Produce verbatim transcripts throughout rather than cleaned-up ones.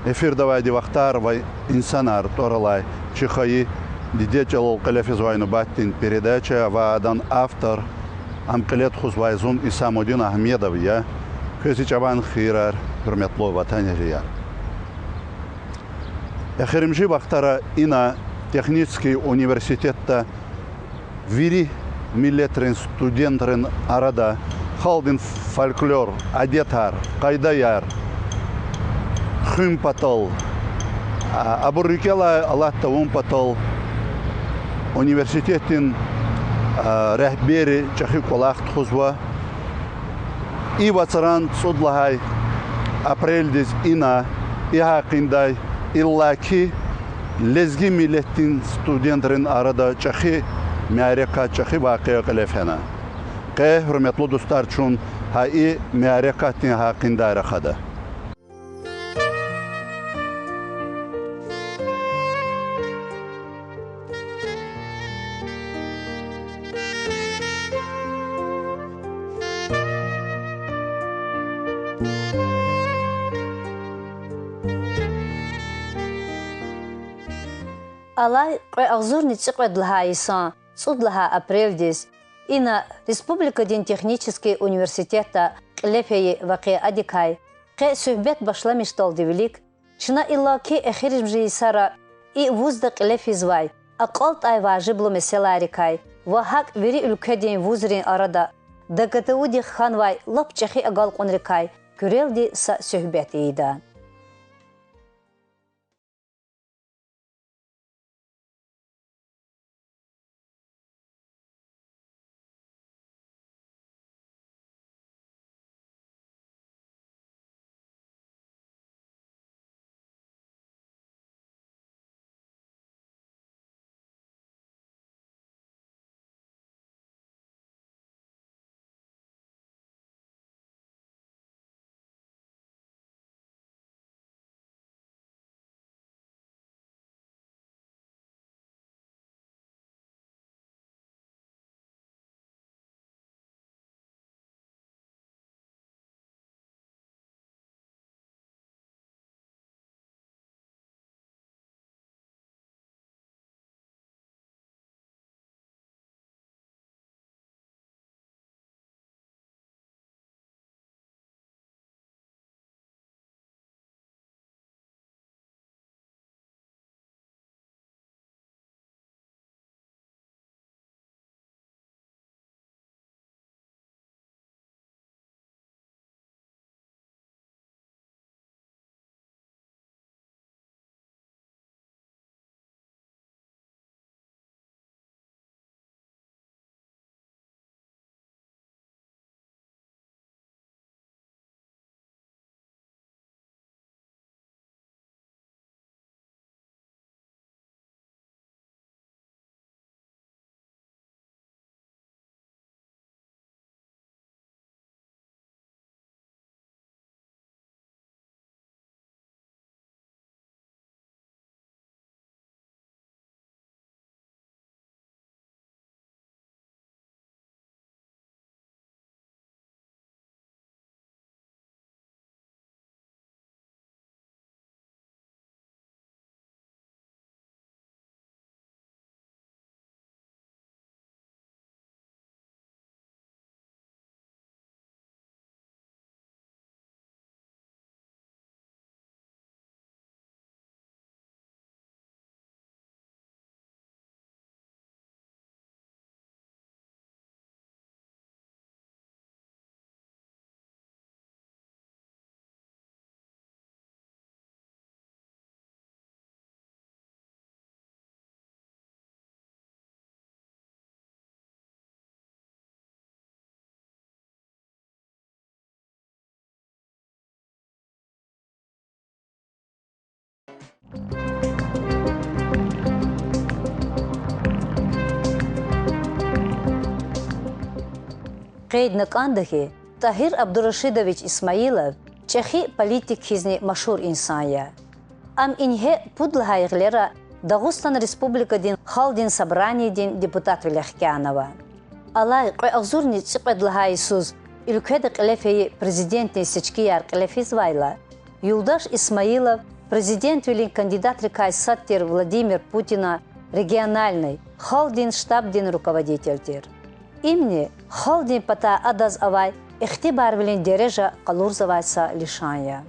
Эфирда авайди Вахтар ва инсанар тӀвар алай чи хайи диде чӀалал кьиле физвай нубатдин передача ва адан автор, ам кьиле тухузвай зун, Исамудин Агьмедов я. Квез и чӀаван хийирар, гьуьрметлу ватанэгьлияр. Эхиримжи вахтара ина технический университетда вири миллетрин студентрин арада халкьдин фольклор, адетар, къайдаяр хуьн патал, а, абур рикӀелай алат тавун патал университетдин, а, регьбери чӀехи кӀвалах тухузва. И вацран цӀуд лагьай апрелдиз ина и гьакъиндай иллаки лезги миллетдин студентрин арада чӀехи мярекат, чӀехи вакъиа кьиле фена. Къе, гьуьрметлу дустар, чун гьа и мярекатдин гьакъиндай рахада. Алай кьве агъзурни цӀикьвед лагьай йисан цӀуд лагьай апрелдиз ина республикадин технический университетда кьиле фейи вакъиадикай къе суьгьбет башламишдалди вилик чна иллаки эхиримжи йисара и вузда кьиле физвай акьалтӀай важиблу месэлайрикай ва гьакӀ вири уьлкведин вузрин арада ДГТУ-дихъ хьанвай лап чӀехи агалкьунрикай куьрелди са суьгьбет ийида. Къейдна кӀанда хьи, ТӀагьир Абдурашидович Исмаилов чӀехи политик хьизни машгьур инсан я. Ам ингье пуд лагьай гъилера Дагъустан Республикадин Халкьдин Собраниедин депутатвиле хкянава. Алай кьве агъзурни цӀикьвед лагьай йисуз уьлкведа кьиле фейи президентдин сечкияр кьиле физвайла, юлдаш Исмаилов президентвилин кандидатрикай сад тир Владимир Путина региональный, халкьдин штабдин руководитель тир. Имни халкьдин патай адаз авай ихтибарвилин дережа къалурзавай са лишан я.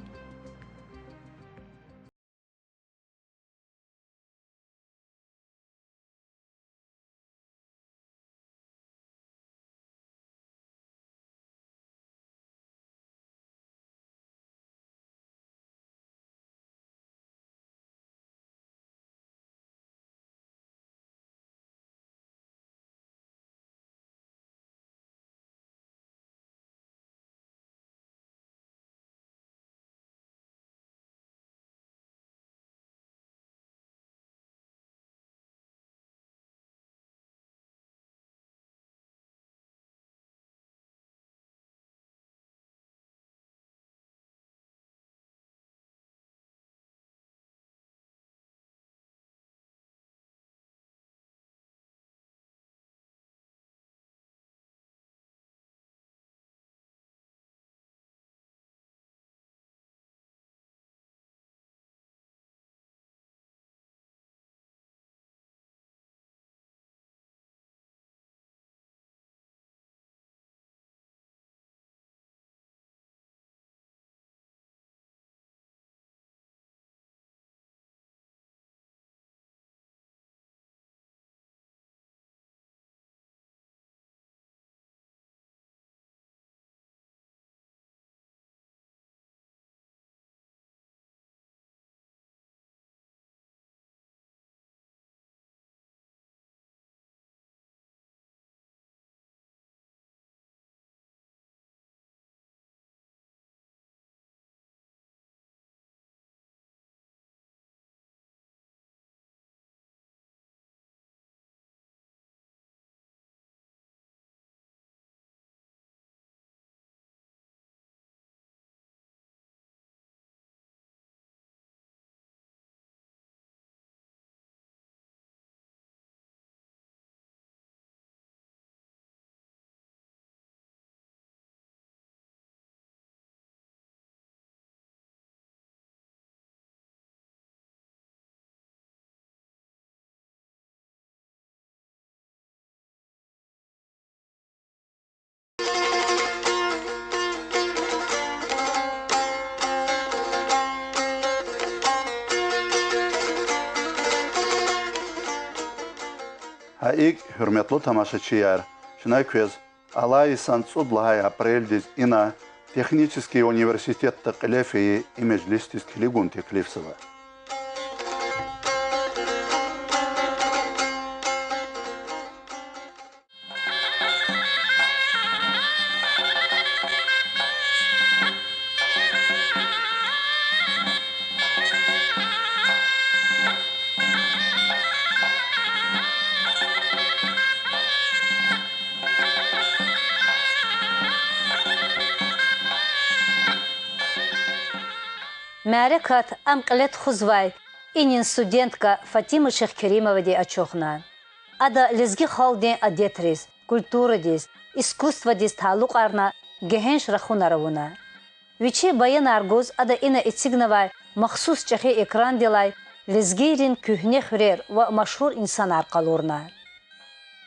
Гьа икӀ, гьуьрметлу тамашачияр, чна квез алай йисан цӀуд лагьай апрелдиз ина, технический университетда кьиле фейи и межлисдиз килигун теклифзава. Мярекат ам кьиле тухузвай инин студентка Фатима Шихкеримовади ачухна. Ада лезги халкьдин адетриз, культурадиз, искусстводиз талукьарна гегьенш рахунар авуна. Вичин баянар гуз ада ина эцигнавай махсус чӀехи экрандилай лезгийрин куьгьне хуьрер ва машгьур инсанар къалурна.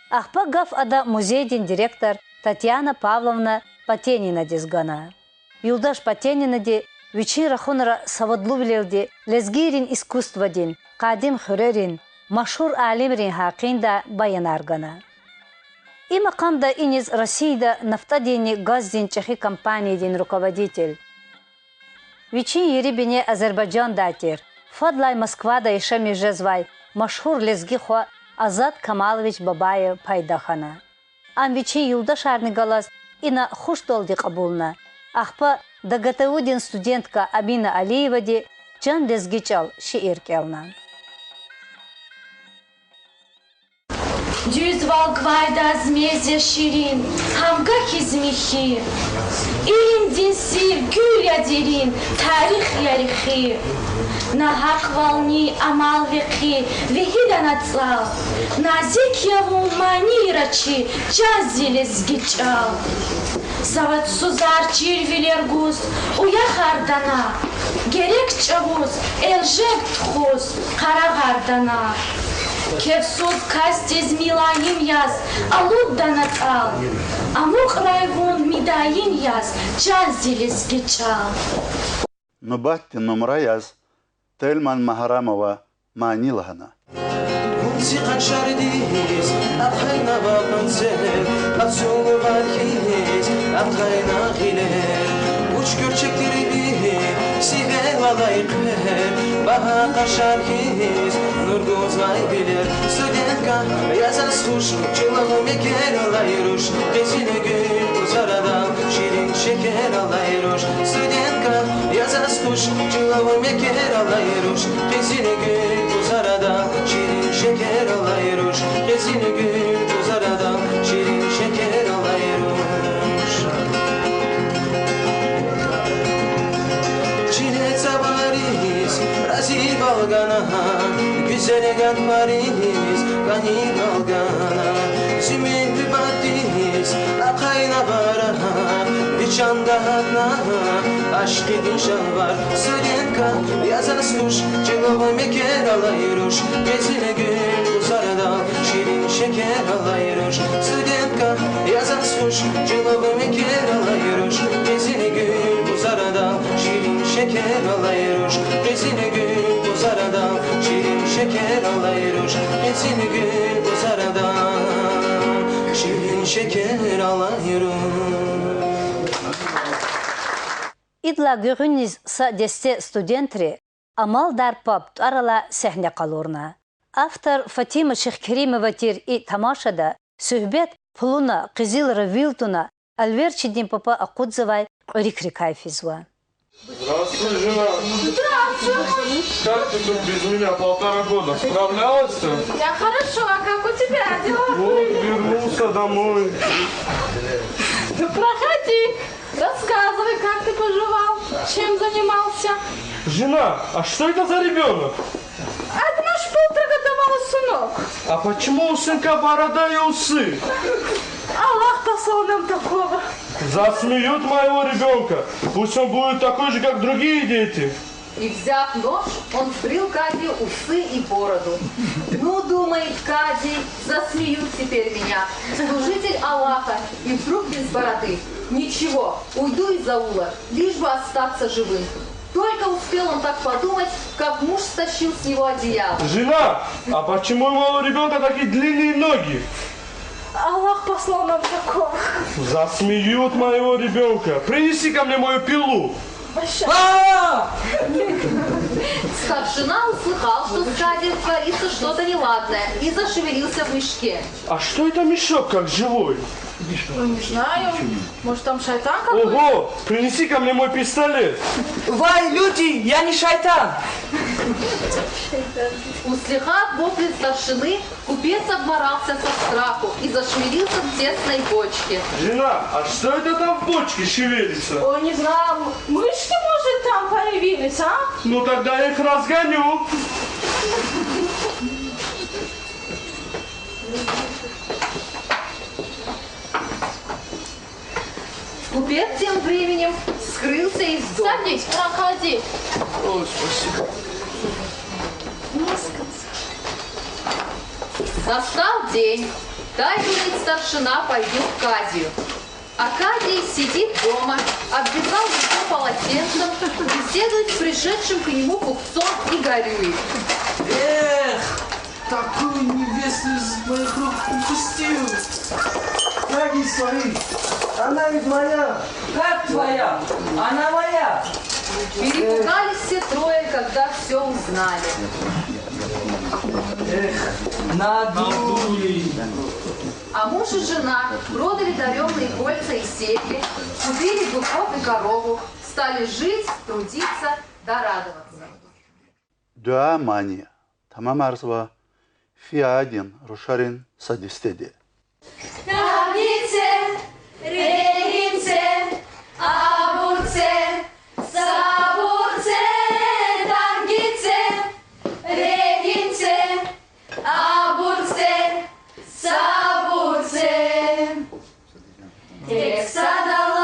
Ахпа гаф ада музейдин директор Татьяна Павловна Потенинадиз гана. Юлдаш Потенинади вичин рахунра савадлувилелди лезгийрин искусстводин, къадим хуьрерин, машгьур алимрин гьакъиндай баянар гана. И макъамда иниз Россияда нафтӀадинни газдин чӀехи компаниядин руководитель, вичин ери-бине Азербайжандай тир, фадлай Москвада яшамиш жезвай машгьур лезги хва Азад Камалович Бабаев пайда хьана. Ам вичин юлдашарни галаз ина хушдалди кьабулна. Ахпа ДГТУ-дин студентка Амина Алиевади чан лезги чӀал шиир кӀелна. Дуьзвал квайдаз мез я ширин, гьамга хьиз михьи, илимдин сив гуьл я дерин, тарих я рехи. Нагьакьвални амал вехи вегьида на цӀал, назик я вун манийра чи, чан зи лезги чӀал. Савадсузар чирвилер гуз уяхар дана, герек чӀавуз элжег тухуз къарагъар дана. Кефсуз касдиз милаим яз алудда на тӀал, амукьрай вун мидаим яз, чан зи лезги чӀал. Нубатдин нумра яз Тельман Магьрамова мани лагьана. Вун зи къаншардиз ахъайнава къванцел, ацукьнавай хьиз ахъайна гъилер. Вуч гуьрчегдив ви сивел алай хъвер, багьа къаншар хьиз нур гузвай вилер. Студентка, я заз хуш, чӀулав мекер алай руш, къизилгуьл пӀузар арадал ширин шекер алай руш. Студентка, я заз хуш, чӀулав мекер алай руш, къизилгуьл пӀузар арадал ширин шекер алай руш, къизилгуьл пӀузар арадал ширин шекер алай руш. Чиле цавариз разивал гана, гуьзел гатфариз кӀанивал гана, зи муьгьуьббатдиз ахъайна варар, ви чанда гьатна ашкъидин шагьвар. Студентка, я заз хуш, чӀулав мекер алай руш, къизилгуьл пӀузар арадал ширин шекер алай руш. Студентка, я заз хуш, чӀулав мекер алай руш, къизилгуьл пӀузар арадал ширин шекер алай руш, къизилгуьл пӀузар арадал ширин шекер алай руш, къизилгуьл пӀузар арадал ширин шекер алай руш. Идалай гуьгъуьниз са десте студентри Амалдар паб тӀвар алай сегьне къалурна. Автор Фатима Шихкеримова тир и тамашада суьгьбет пулуна, къизилра вил туна, алверчидин папа акъудзавай кьуьруькрикай физва. Здравствуй, жена. Здравствуй. Как ты тут без меня полтора года? Справлялась ты? Я хорошо, а как у тебя дела? Вот, вернулся домой. Проходи. Рассказывай, как ты поживал, чем занимался? Жена, а что это за ребёнок? Это наш полуторагодовалый сынок. А почему у сынка борода и усы? Аллах послал нам такого. Засмеют моего ребёнка. Пусть он будет такой же, как другие дети. И, взяв нож, он сбрил Кади усы и бороду. Ну, думает Кади, засмеют теперь меня, служитель Аллаха, и вдруг без бороды. Ничего, уйду из аула, лишь бы остаться живым. Только успел он так подумать, как муж стащил с него одеяло. Жена, а почему у моего ребёнка такие длинные ноги? Аллах послал нам такого. Засмеют моего ребёнка. Принеси ко мне мою пилу. Старшина услыхал, что с Кади творится что-то неладное, и зашевелился в мешке. А что это мешок как живой? Ну, не знаю. Может, там шайтан какой-то? Ого, принеси ко мне мой пистолет. Вай, люди, я не шайтан. Услыхав вопли старшины, купец обмарался со страху и зашевелился в тесной бочке. Жена, а что это там в бочке шевелится? Ой, не знаю, мышки, может, там появились, а? Ну, тогда я их разгоню. Купец тем временем скрылся из дома. Садись, проходи. Ой, спасибо. Настал день. Дай велит старшина, пойду к Кадию. А Кадий сидит дома, обвязал лицо полотенцем, беседует с пришедшим к нему купцом и горюет. Эх, такую невесту из моих рук упустил. Кади, смотри, она ведь моя. Как твоя? Она моя. Перепугались все трое, когда всё узнали. Эх, надули. А муж и жена продали дарёные кольца и серьги, купили быков и корову, стали жить, трудиться да радоваться. Дуьа мани тамамарзава фиядин рушарин са дестеди. Тангице, регьимце, абурце, сабурце, тангице, регьимце, абурце, сабурце. Тек садала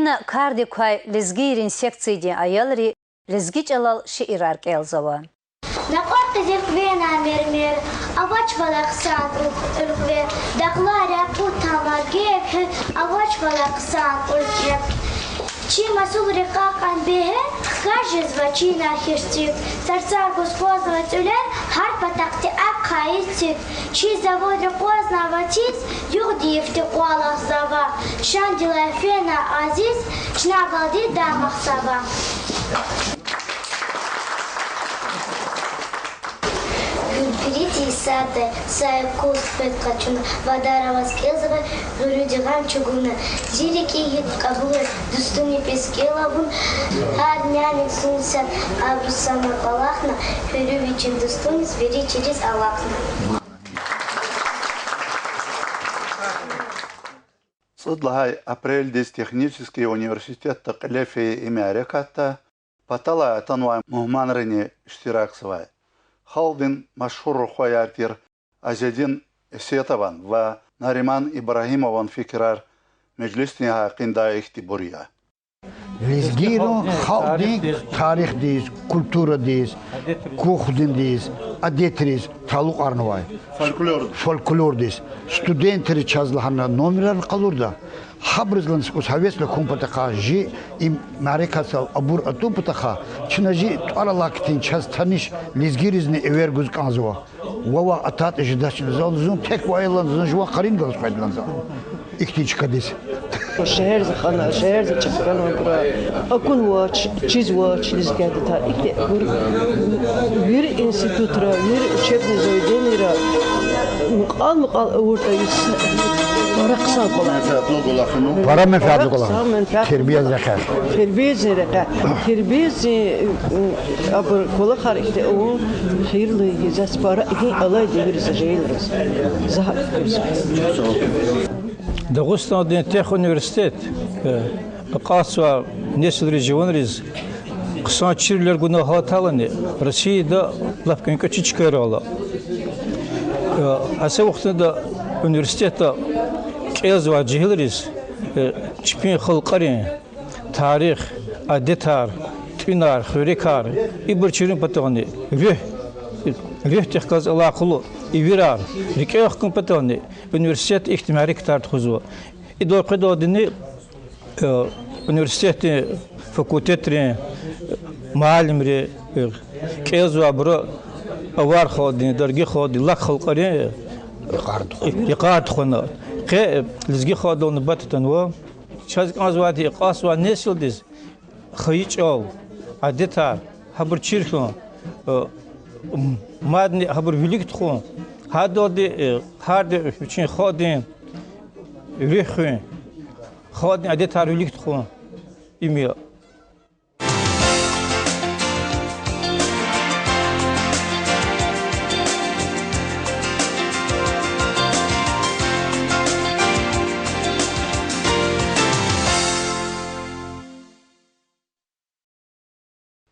Ина кардик квай лезгийрин секциядин аялри лезги чӀалал шиирар кӀелзава. Накьвар къизил хвена мермер, авач валай хъсан уьлкве, дагълар я пуд тамар гекь, авач валай хъсан уьлкве. Чи масулри кьакьан бегьер, хкаж жезва чина хьерцик, царцар гуз къвазва цӀуьлер, гьар патахъди ахъайиз цик. Чи заводри къвазнава циз, югъди-йифди къвалахзава, шандилай фена азиз, чна валди дамахзава. Гуьлбирид йисардай са якӀуз хвед къачуна, вадар аваз кӀелзавай гъуьруьди гъам чӀугуна. Зи рикӀи гьикӀ кьабулрай, дустуни пис кӀела вун, гьар няни зун сад абуру сама кӀвалахна, хуьруь вичин дустуниз вири чириз алахъна. ЦӀуд лагьай апрелдиз технический университетда кьиле фейи и мярекатда паталай атанвай мугьманрини иштиракзавай. Халкьдин машгьур рухваяр тир Азедин Эсетован ва Нариман Ибрагьимован фикирар межлисдин гьакъиндай ихьтинбур я. Лезгийрин халкьдин тарихдиз, культурадиз, кухнядиз, адетриз талукьарнавай, фольклордиз студентри чаз лагьана номерар къалурда, гьабуруз лагьана са кӀус гьевес хьун патахъай, жи и мярекатдал абур атун патахъай, чна жи тӀвар алай хьтин чаз таниш лезгийризни эвер гуз кӀанзава. Вавай атайтӀа жедач чна, зал зун тек ва аялан зун жуван къарин галаз къведа лагьана за. Ихьтин чкадиз. Шегьердиз хьана, шегьердиз чӀехи хьана абур. Акунвач, чизвач лезги адетар. Ихьтин абур вири институтра, вири учебный заведениера мукьвал-мукьвал авуртӀа, пара хъсан кӀвалах. Пара менфятлу кӀвалах. Тербиядин рекье. Тербиядин рекье. Тербиядин, абур кӀвалахар ихьтин авун хийирлу я, за пара гьи алай девирда жегьилриз. За гьакӀ фикирзава. Дагъустандин техуниверситет, э, акьалтзавай несилриз, жаванриз хъсан чирвилер гунал гьалтайла, Россияда лап кӀвенкӀвечи чкайрал ала. Э, гьа са вахтунда университетда кӀелзавай жегьилриз, э, чпин халкьарин тарих, адетар, тӀуьнар, хуьрекар, ибур чирун патални, руьгь, руьгьдихъ галаз алакъалу ивирар рикӀел хкун патални, университет ихьтин мярекатар тухузва. Идал къведалдини, э, университетдин факультетрин, э, муаллимри, э, кӀелзавайбуру авар халкьдин, дарги халкьдин, лак халкьарин, э, йикъар тухвана. Къе, э, лезги халкьдал нубат атанва. Чаз кӀанзавайди акьалтзавай несилдиз хайи чӀал, адетар, гьабур чир хьун, э, м-, мадни гьабур вилик тухун, гьадалди, э, гьарда вичин халкьдин руьгь хуьн, халкьдин адетар вилик тухун им я.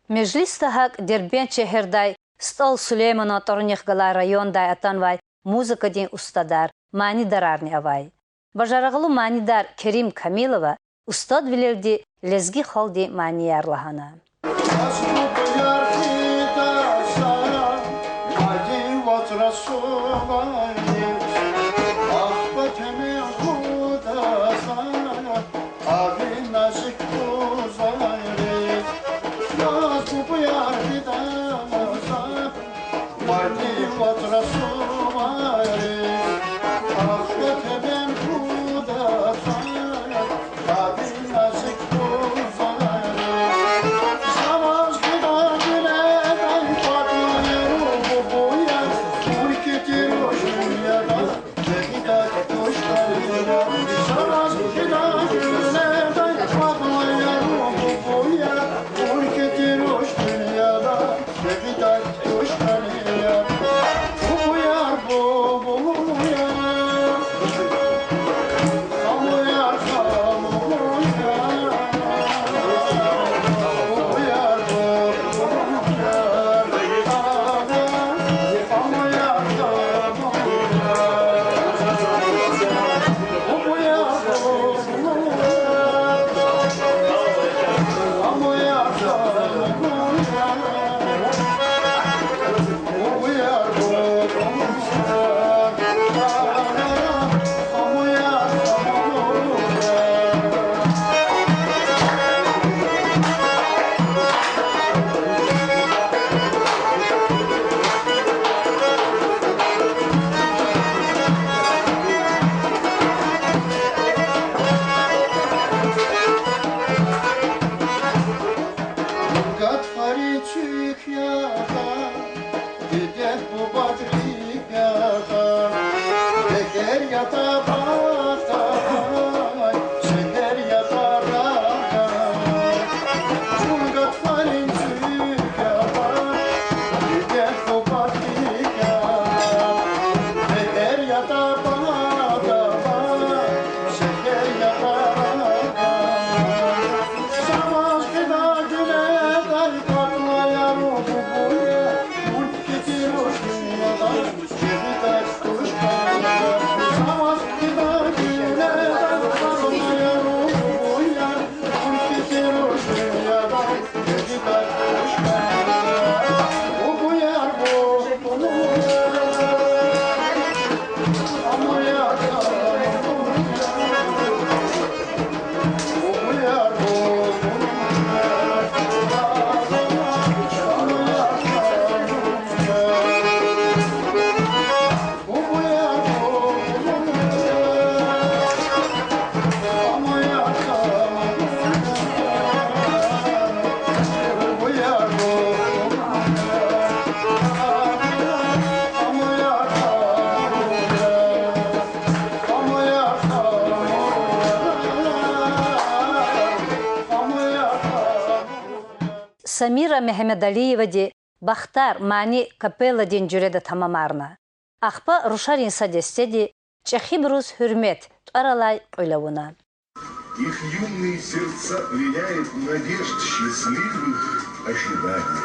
Межлисда гьакӀ Дербент шегьердай СтӀал Сулейманан тӀварунихъ галай райондай атанвай музыкадин устадар, манидарарни авай. Бажарагълу манидар Керим Камилова устадвилелди лезги халкьдин манияр лагьана. Ятар, дидед-бубад рикӀ ятар, декер ятар, бахтавай шегьер ятар, рагъ ятар, чун гатфарин цуьк ятар, дидед-бубад рикӀ ятар, декер ятар, бахтавай шегьер ятар, рагъ ятар. Самира Мегьамедалиевади Бахтар мани капелладин жуьреда тамамарна. Ахпа рушарин са дестеди ЧӀехибуруз гьуьрмет тӀвар алай кьуьл авуна. Их юные сердца пленяет надежд счастливых ожидание.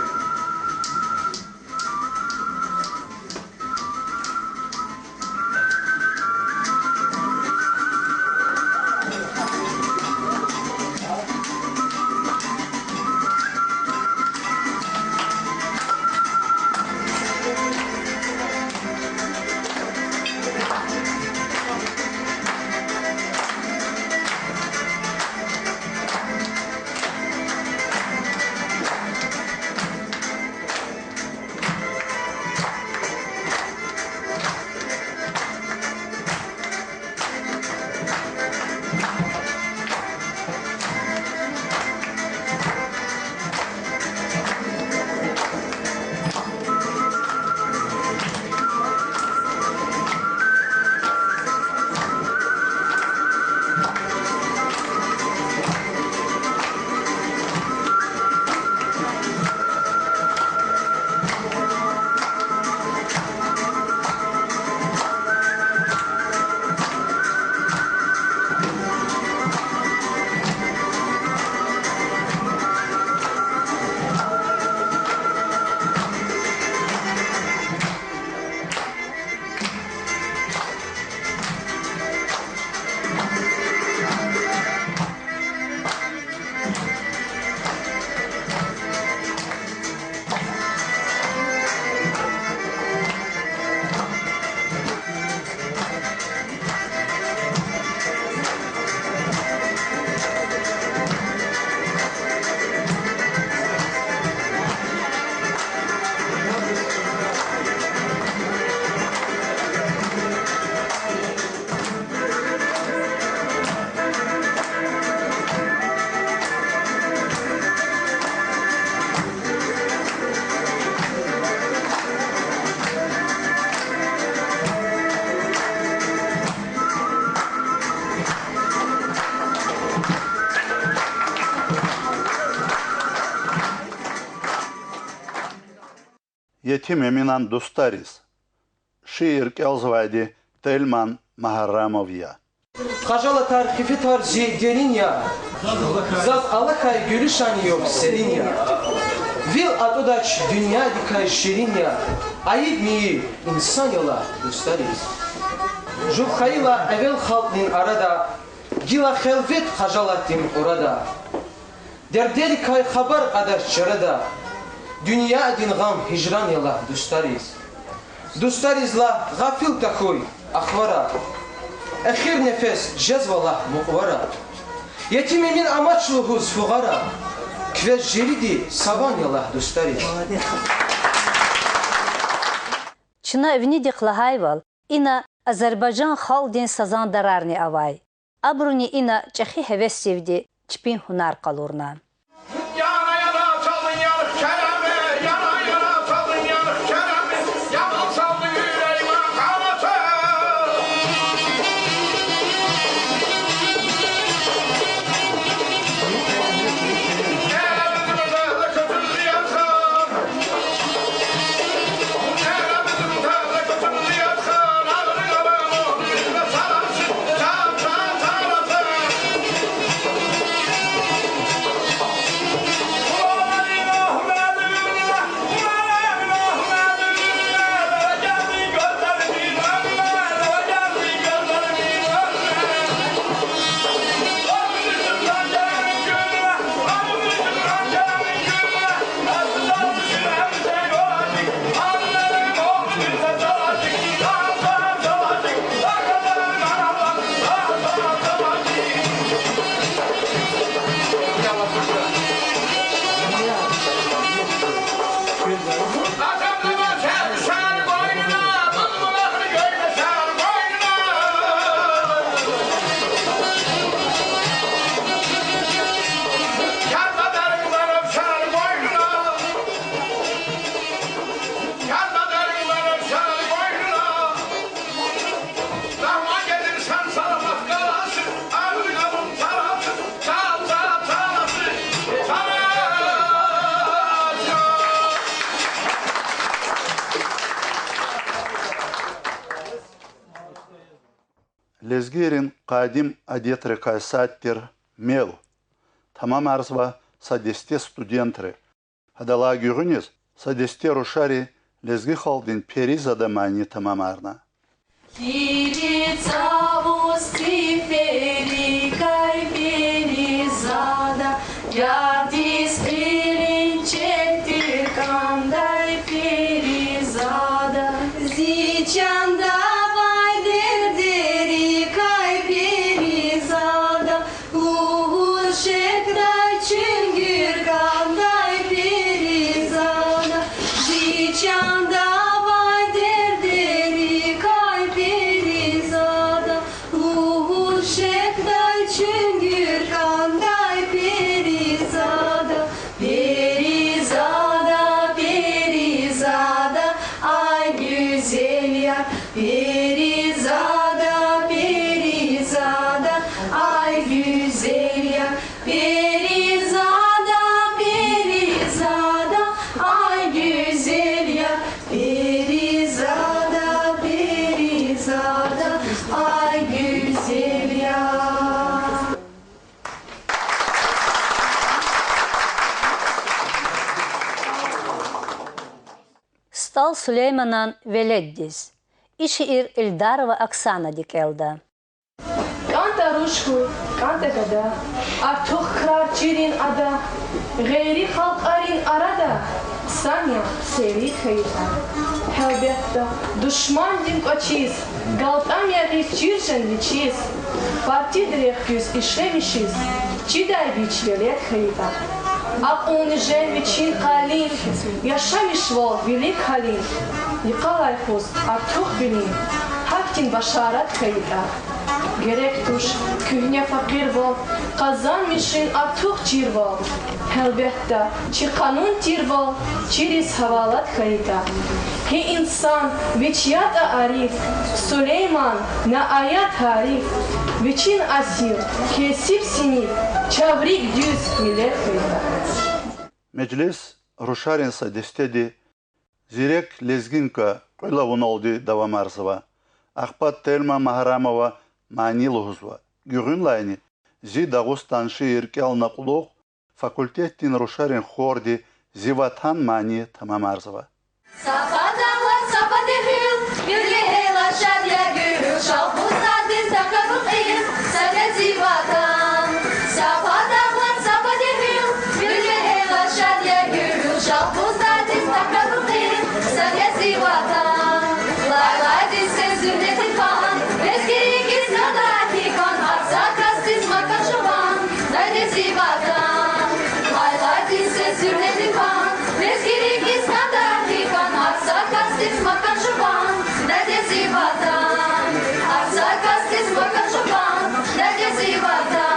Етим Эминан дустариз. Шиир кӀелзавайди Тельман Магьаррамов я. Хажалатар, хифетар зи дерин я, заз алахьай гуьлуьшан югъ серин я. Вил атӀудач дуьньядикай ширин я, айиб мийир инсан я лагь дустариз. Жув хьайила эвел халкьдин арада, гила хелвет хажалатдин кьурада. Дердерикай хабар кьадач чарада, дуьньядин гъам гьижран я лагь дустариз. Дустариз лагь гъафил тахьуй ахвара, эхир нефес жезва лагь мукьвара. Етим Эмин амач лугьуз фугъара, квез жериди саван я лагь дустариз. Чна винидихъ лагьайвал, ина азербайжан халкьдин сазандарарни авай. Абуруни ина чӀехи гьевесдивди чпин гьунар къалурна. Лезгийрин къадим адетрикай сад тир Мел тамамарзава са десте студентри. Гьадалай гуьгъуьниз са десте рушари лезги халкьдин Перизада мани тамамарна. Килиг цавуз циферикай Перизада, ярдиз кьилин четир кӀандай Перизада. Зи чанда авай дердерикай Перизада, лугьуз шехьдай чуьнгуьр кӀандай Перизада. Зи чанда авай дердерикай Перизада, лугьуз шехьдай чуьнгуьр кӀандай Перизада. Перизада, Перизада, ай гуьзел яр. Перизада, Перизада, ай гуьзел яр. Перизада, Перизада, ай гуьзел яр. Перизада, Перизада, ай гуьзел яр. СтӀал Сулейманан веледдиз. И шиир Эльдарова Оксанади кӀелда. КӀантӀа руш хьуй, кӀантӀа гада, артух крар чирин ада, гъейри халкьарин арада хъсан я, сейли хьайитӀа. Гьелбетда, душмандин кӀвачиз галтӀам ягъиз чир жен вичиз, партида рехъ куьз ишлемишиз чидай вич велед хьайитӀа. Акьулни жен вичин къалин, яшамишвал вилик гьалин, йикъалай хуз артух вилин, гьахьтин башарат хьайитӀа. Герек туш куьгьне факъирвал, къазанмишин артух чирвал, гьелбетда, чи къанун тирвал чириз гьавалат хьайитӀа. Гьи инсан вич ятӀа ариф, Сулейман, на ая тариф, вичин асил кесиб синиф, чав рикӀ дуьз миллет хьайитӀа. Межлис рушарин са дестеди Зирек лезгинка кьуьл авуналди давамарзава. Ахпа Тельма Магьрамова мани лугьузва. Гуьгъуьнлайни Зи Дагъустан шиир кӀелна кьулухъ факультетдин рушарин хорди Зи Ватан мани тамамарзава. Са патахъ ва са патегьил, вири гьейла шад я гуьгьуьл, шалбуздадиз тахьабур кьил, сад я зи Ватан. Са патахъ ва са патегьил, вири гьейла шад я гуьгьуьл, шалбуздадиз тахьабур кьил, сад я зи Ватан. Лайлайдиз це зуьрнедин ван, лезги рикӀиз кӀандай кьван, гьар са касдиз макан жуван, дад я зи Ватан. Лайлайдиз це зуьрнедин ван, лезги рикӀиз кӀандай кьван, гьар са касдиз макан жуван, дад я зи Ватан. Гьар са касдиз макан жуван, дад я зи Ватан.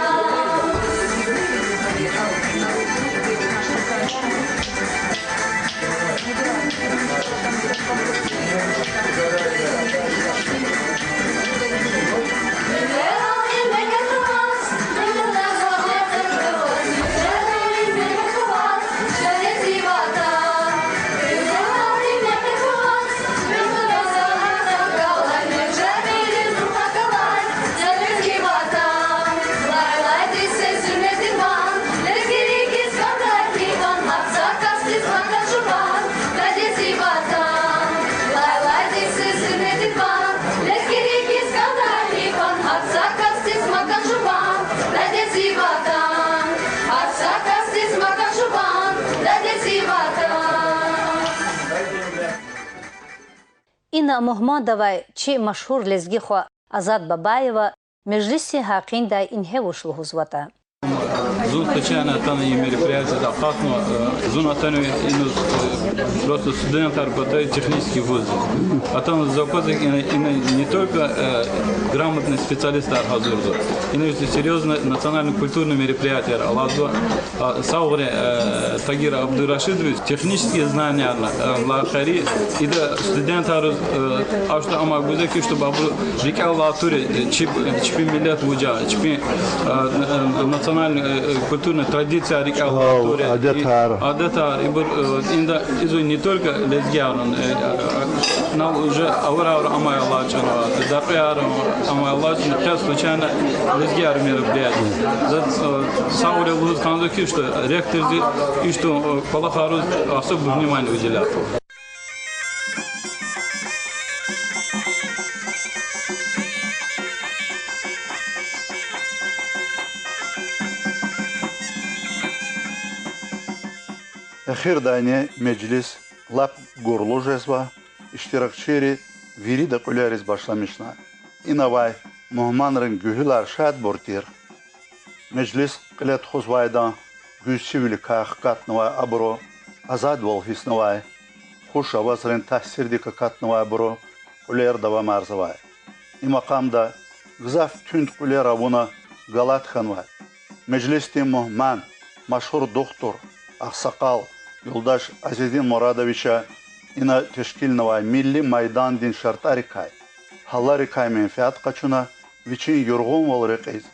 Ина мугьмандавай чи машгьур лезги хва Азад Бабаева межлисдин гьакъиндай ингье вуч лугьузватӀа. Зун случайно атана и мероприятиеда акъатна, э, зун атана инал, э, просто студентар патай технический вуз. Атана заз аквазва, ина, ина не только, э, грамотный специалистар гьазурзава. Ина серьёзный национально-культурный мероприятиеяр алазва. А, савгъури, э, Тагир Абдурашидович, технический знанияр, э, лайихари, ида студентар, э, ашта ама гузвай ки, чтобы абур рикӀел алай тур, э, чпи, чпин миллет вуж я, чпин, э, э, национальный национальный, э, э, культурный традицияр рикӀел алай, адетар, адетар, ибур, э, инда изуй не только лезгиярни, э, э, инал уже авар-авар амай алачӀнава, дакьвияр амай алачӀна, кьве случайно лезгияр мероприятие. За, э, сагърай лугьуз кӀанзава хьи, что ректорди ишдин, э, кӀвалахриз особое внимание уделял. Эхирдайни межлис лап гурлу жезва, иштиракчийри вирида кьуьлериз башламишна. Ина авай мугьманрин гуьгьуьлар шадбур тир. Межлис кьиле тухузвайдан гуьзчивиликай хкатнавай абуру азадвал гьиснавай, хуш авазрин таъсирдик акатнавайбуру кьуьлер давамарзавай. И макъамда гзаф туьнт кьуьлер авуна галат хьанвай межлисдин мугьман, машгьур духтур, агъсакъал, юлдаш Азедин Мурадовича ина тешкилнавай милли майдандин шартӀарикай, гьаларикай менфят къачуна, вичин юргъунвал рекьиз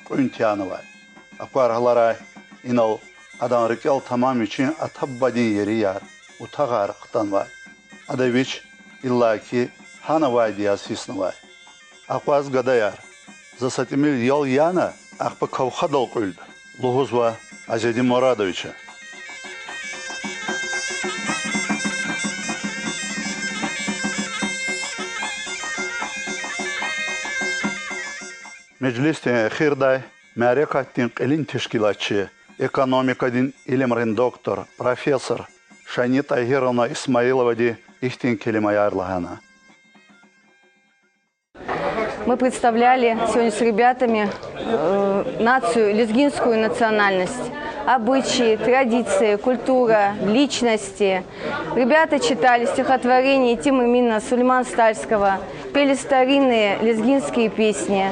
кьуьн тягьнавай. Аквар гьаларай, инал адан рикӀел тамам вичин ата-бубадин ерияр, утагъар хтанвай. Ада вич иллаки гьана авайди яз гьиснавай. Акъваз, гадаяр, за са тӀимил ял яна, ахпа кавхадал кьуьлда, лугьузва Азедин Мурадовича. Межлисдин эхирдай мярекатдин кьилин тешкилатчи, экономикадин илимрин доктор, профессор Шани Тагьировна Исмаиловади ихьтин келимаяр лагьана. Мы представляли сегодня с ребятами, э, нацию, лезгинскую национальность, обычаи, традиции, культура, личности. Ребята читали стихотворение Тимы Мина, Сулеймана Стальского, пели старинные лезгинские песни.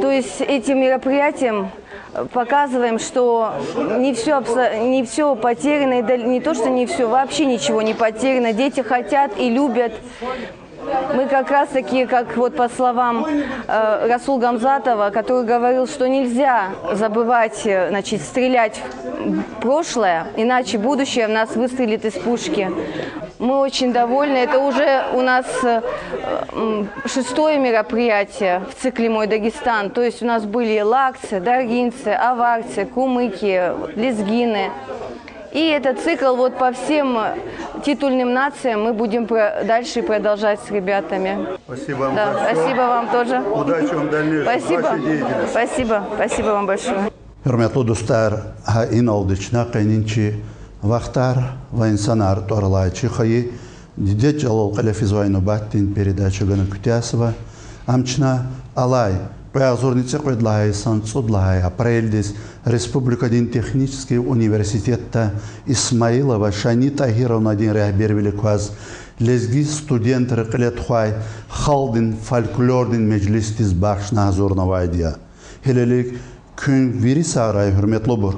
То есть этим мероприятием, э, показываем, что не всё абсо-, не всё потеряно, и дал-, не то, что не всё, вообще ничего не потеряно. Дети хотят и любят. Мы как раз таки, как вот по словам, э, Расула Гамзатова, который говорил, что нельзя забывать, э, значит, стрелять в прошлое, иначе будущее в нас выстрелит из пушки. Мы очень довольны. Это уже у нас, э, м, шестое мероприятие в цикле «Мой Дагестан». То есть у нас были лакцы, даргинцы, аварцы, кумыки, лезгины. И этот цикл вот по всем, э, титульным нациям мы будем про-, дальше продолжать с ребятами. Спасибо вам большое. Да, спасибо вам тоже. Удачи вам в дальнейшем, спасибо, вашей деятельности. Спасибо, спасибо вам большое. Гьуьрметлу дустар, гьа иналди чна къенин чи Вахтар ва инсанар тӀвар алай чи хайи дидед чӀалал кьиле физвай нубатдин передача гана куьтягьзава. Ам чна алай, кьве агъзурни цӀикьвед лагьай йисан цӀуд лагьай апрелдиз республикадин технический университетда Исмаилова Шани Тагьировнадин регьбервилик кваз лезги студентри кьиле тухвай халкьдин фольклордин межлисдиз бахшна гьазурнавайди я. Гьелелиг, куьн вири сагърай, гьуьрметлубур.